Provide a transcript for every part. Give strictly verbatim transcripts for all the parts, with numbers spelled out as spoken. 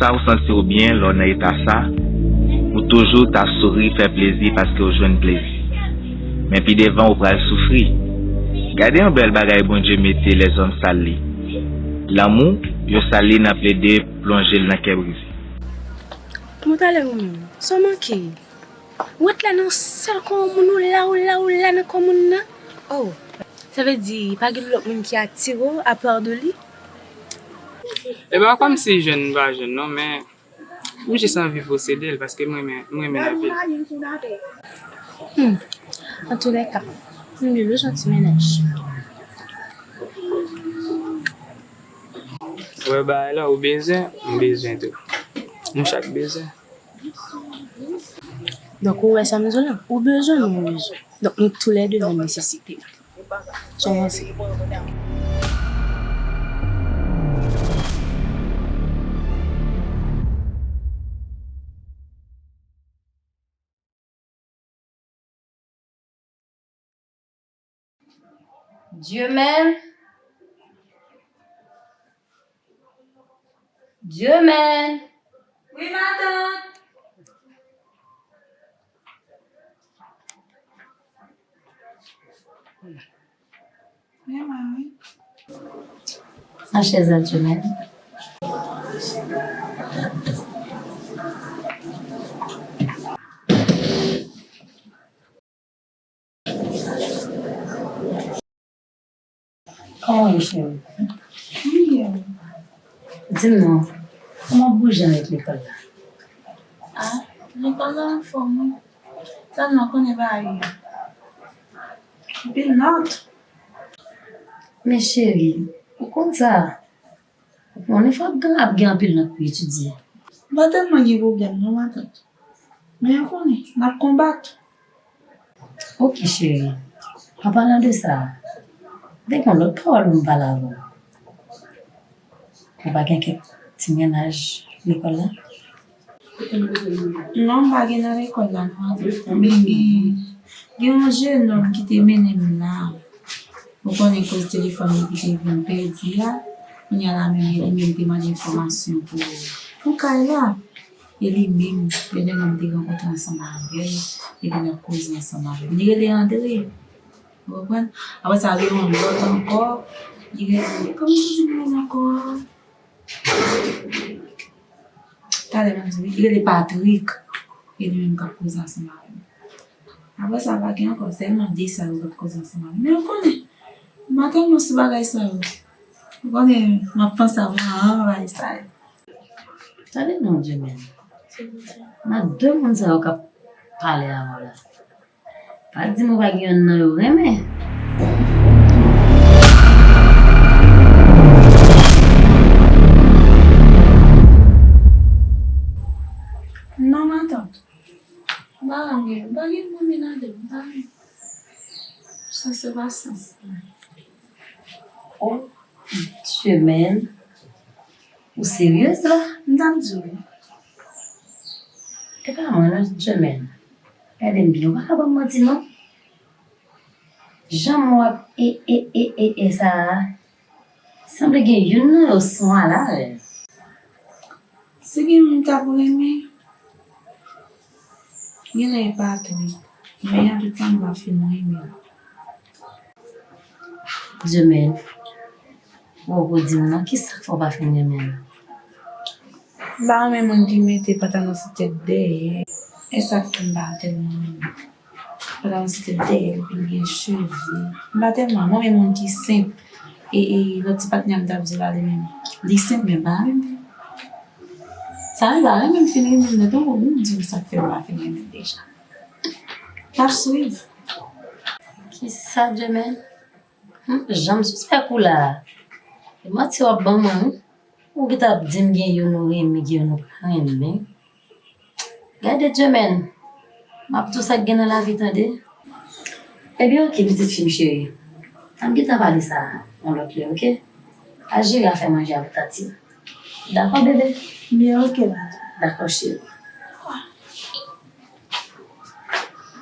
Sa ou santi w byen lè w nan eta sa, ou toujou ta souri, fè plezi paske w jwenn plezi. Men pi devan ou pral soufri. Gade yon bèl bagay Bondye mete lèzòm sal li. Lanmou, yo sal li nan plede plonje l nan kè brize. Kòman w t ale ou menm? Sa w manke? Ou ret la nan sèl kò moun, ou la, ou la, ou la nan kò moun nan. Oh, sa vle di pa gen lòt moun ki atire w apa de li? E pa kòmsi jwenn m pa jwenn non, men m jis anvi posede l paske m renmen, m renmen l anpil. Hmm. Antoulèka, m bezwen yon ti mennaj. Wè bagay la, ou bezwen, m bezwen tou. Nou chak bezwen. Donk, ou wè sa m di w la? Ou bezwen, mwen bezwen. Donk, nou toulède nan nesesite. Sa w panse? Dieumen. Dieumen. Wi, matant. Wi, mari. Nan chèz la, Dieumen. Kòman w ye, cheri? M byen. Di m non, kòman boujè avèk lekòl la? Ah, lekòl la anfòm, wi. Sèlman konnen bagay yo. Anpil nòt. Men cheri, ou konn sa. Ou konnen fò ap gen, ap gen anpil nòt pou etidye. M pa tèlman gen pwoblèm non, matant. Men ou konnen, n ap konbat. Ok, cheri. An palan de sa, m te gen yon lòt pawòl pou m pale avè w. Ou pa gen kèk ti mennaj lekòl la? Non, m pa gen nan lekòl la, non, matant. Men gen, gen yon jennonm ki te mennen m la. Ou konnen koz telefòn li ki te vin pèdi a, kounye a la menm e li menm te mande enfòmasyon pou, pou kay la. E li menm, lè de nonm te rankontre ansanm avè l, epi n ap koze ansanm avè l. Li rele Andre. Ou konprann? Apre sa, gen yon lòt ankò, li rele, kòman li di l ankò? Talè m ap di wi, li rele Patrick. E li menm k ap koze ansanm avè m. Apre sa, pa gen ankò, sèlman de sa yo k ap koze ansanm avè m. Men ou konnen, m pa tèlman sou bagay sa yo. Ou konnen, m ap panse avè anvay sa yo. Tande non, Dieumen. Nan de moun sa yo k ap pale avè w la, pa di m ou pa gen yonn nan yo renmen. Non, matant. M pa renmen, m pa gen moun nan de m, m pa renmen. Sa se pa sans. Oh, Dieumen. Ou seryez la? M t ap di w wi. E pa mwen non, Dieumen. Gade m byen, ou pa ka ban m manti non. Jan m wè e, e, e, e, e sa a, sanble gen youn nan yo sou alarèz. Si gen moun m t ap renmen, genlè e pa tou. Men an tout sa, m pa fin renmen l. Dieumen, ou poko di m non, kisa k fè w pa fin renmen l? M pa renmen moun ki mete pantalon sou tèt dèyè. E sa k fè m pa tèlman renmen. Pantalon sou tèt dèyè, epi l gen cheve. M pa tèlman, m renmen moun ki senp. E, e lòt ti patnè m t ap di la, li menm, li senp, men m pa renmen. Sa m pa renmen, m fin renmen l nèt, ou menm di m sa k fè m pa fin renmen l deja. M ap swiv. Kisa, Dieumen? Hmm, jan m sispèk ou la a. E manti w ap ban mwen, wi. Ou ki t ap di m gen youn ou renmen, gen youn ou pa renmen. Gade, Dieumen, m ap di w sa k gen nan lavi, tande. Ebyen, oke, pitit fi m cheri. Ann gentan pale sa yon lòt lè, oke? Al jere afè manje a pou tati. Dakò, bebe? Byen, oke, matant. Dakò, cheri.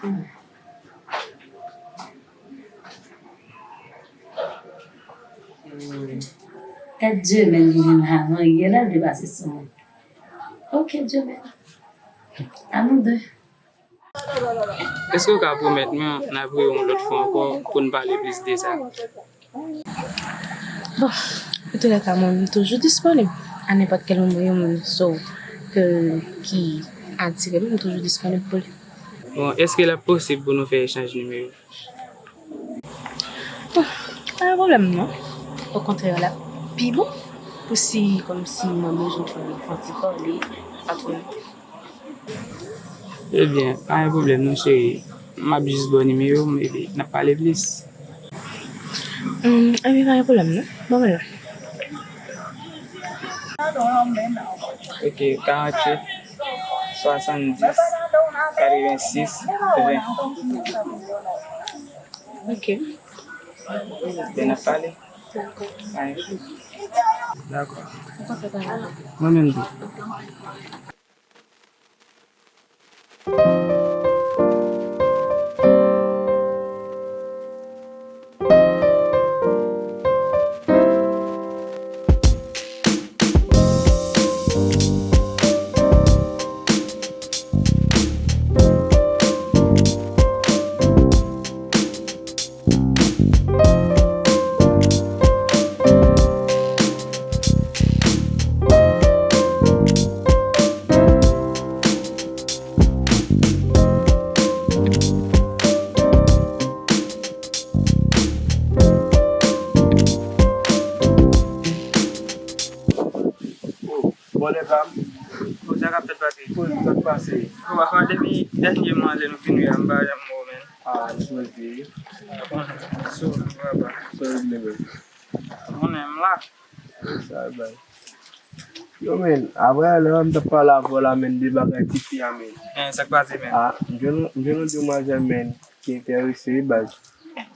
Hmm. Tèt Dieumen li menm la, non, li genlè vle pase sou mwen. Ok, Diomène. À nous deux. Èske w ka pwomèt mwen n ap rewè yon lòt fwa ankò pou n pale plis de sa? Bon, antoulèka, mwen, m toujou disponib. A nenpòt kèl moman, yon moun so ke, ki atire m, m toujou disponib pou li. Bon, èske l ap posib pou nou fè echanj nimewo? Bon, pa gen pwoblèm, non. Okontrè, l ap pi bon pou si, kòmsi, mwen bezwen pran yon fon ti pale antre nou. Ebyen, pa gen pwoblèm non, cheri. M ap jis ba w nimewo m, epi n ap pale plis. Hmm, ebyen, pa gen pwoblèm non. Ban mwen l. Ok, karanntuit, swasanndis, katrevensis, ven. Ok. Ebyen, n ap pale. Dakò. Dakò. Mwen menm tou. Bòlè pa m. Bon, sa k ap fèt, Patrik? Bon, sa k pase? Bon, papa, depi dènye mwa lè nou fin wè a, m pa janm wè w, men. Ah, m poze. Ah, bon, sou, papa. Solid level. Konnen m la. Sa bay. Yo, men, apre lè m t ap pale avè w la, men, de bagay tifi a, men. Eh, sa k pase, men? Ah, m jwenn, m jwenn yon demwazèl, men, ki enterese, wi, baz.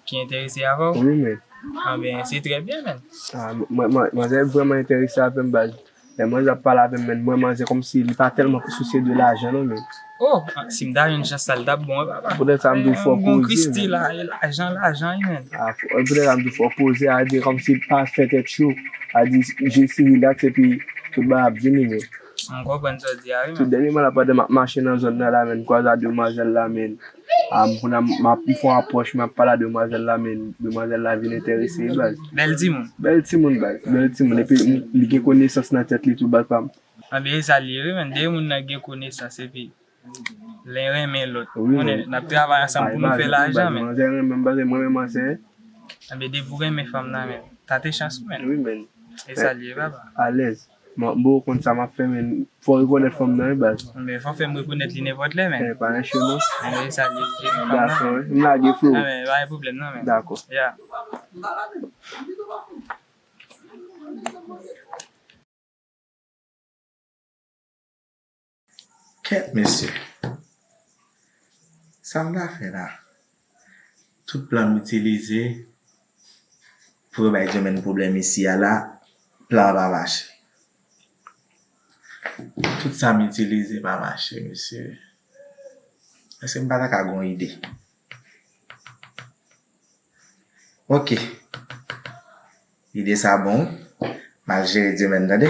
Ki enterese avè w? Wi, men. Anben, se trè byen, men. Ah, mwen, mwen, manzè vrèman enterese avè m, baz. Lè manzè ap pale avè m, men, mwen, manzè kòmsi li pa tèlman sousye de lajan, non, men. Oh, ah, si m ta jwenn chans sa, li t ap bon, wi, papa. Poutèt sa, m di w fò poze, men. Kristi la, e lajan, lajan, wi, men. Ah, poutèt sa, m di w fò poze, a di kòmsi pa fè tèt cho. A di, jis rilaks, epi tout bagay ap vini, men. M konprann sa w di a, wi, men. Tout dènyèman la, pandan m ap mache nan zòn nan la, men, m kwaze a demwazèl la, men. Ah, m konn ap, m ap, m fè yon apwòch, m ap pale a demwazèl la, men demwazèl la vin enterese, wi, baz. Bèl timoun. Bèl timoun, baz. Bèl timoun. Epi m, li gen konesans nan tèt li tou, baz pa m. Anben, e sa l ye, wi, men. De moun nan gen konesans, epi len renmen lòt. Wi, men. Konnen, n ap travay ansanm pou nou fè lajan, men. Manzè renmen m, baz, mwen renmen manzè. Anben, depi w renmen fanm nan, men. Tate chans ou, men. Wi, men. E sa l ye, papa. Alèz. M, m poko konn sa m ap fè, men fò w rekonèt fanm nan, wi, baz. Men fò w fè m rekonèt li nenpòt lè, men. Eh, pa nan cho non. Men sa li, li fanm nan. Dakò, wi. M lage flo. Ah, men pa gen pwoblèm non, men. Dakò. Ya. Kèt, mesye. Sa m ta fè la? Tout plan m itilize pou yo bay Jemèn pwoblèm isi a la, plan an pa mache. Tout sa m itilize pa mache, mesye. Èske m pa ta ka gon ide? Ok. Ide sa bon. M al jere Jemèn, tande.